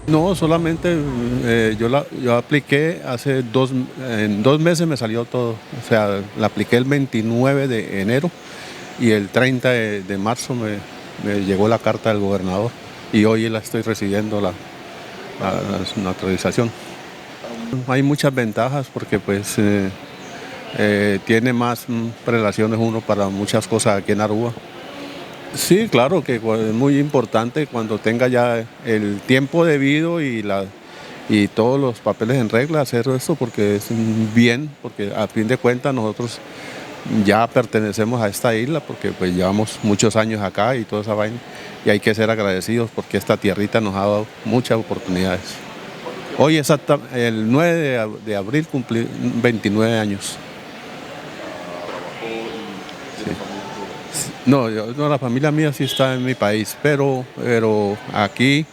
No, solamente yo apliqué en 2 meses me salió todo. O sea, la apliqué el 29 de enero y el 30 de marzo me llegó la carta del gobernador y hoy la estoy recibiendo la naturalización. Hay muchas ventajas porque, pues, tiene más relaciones uno para muchas cosas aquí en Aruba. Sí, claro que es muy importante cuando tenga ya el tiempo debido y todos los papeles en regla hacer esto, porque es un bien, porque a fin de cuentas nosotros ya pertenecemos a esta isla, porque, pues, llevamos muchos años acá y toda esa vaina, y hay que ser agradecidos porque esta tierrita nos ha dado muchas oportunidades. Hoy exacta, el 9 de abril cumplí 29 años. Sí. No, no, la familia mía sí está en mi país, pero aquí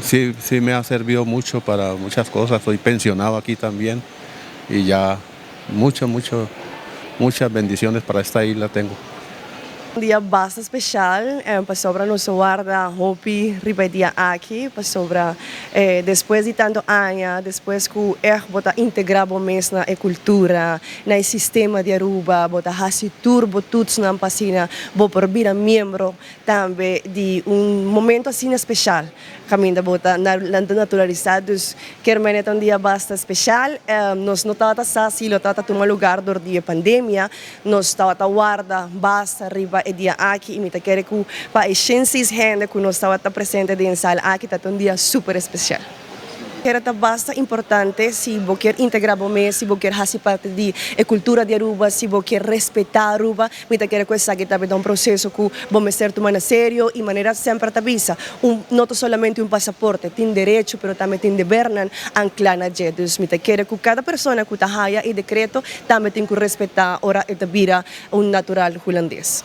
sí, sí me ha servido mucho para muchas cosas. Soy pensionado aquí también y ya mucho, mucho, muchas bendiciones para esta isla tengo. Un dia bastante special, pasobra nos a warda hopi riba e dia aki, pasobra despues di tanto aña, despues cu echt bo ta integra bo mes na e cultura, na e sistema di Aruba, bo ta hasi tur bo toetsnan pa asina, bo por bira miembro tambe di un momento asina special, caminda bo ta naturalisa, dus kiermen un dia bastante special. Nos no tabata sa si lo tabata tuma luga door di pandemia, nos tabata warda basta riba e dia aki y mi ta kere cu pa e 106 hende cu nos tabata presente den sala aki ta un dia super special. Ta basta importante si bo kier integra bo mes, si bo kier haci parti di e cultura di Aruba, si bo kier respeta Aruba, mi ta kere cu esaki tambe ta un proceso cu bo mester tuma na serio y manera semper ta bisa, no solamente un pasaporte, tin derecho, pero tambe tin debernan ancla na dje. Dus mi ta kere cu cada persona cu ta haya e decreto tambe tin cu respeta ora e ta bira un natural Hulandes.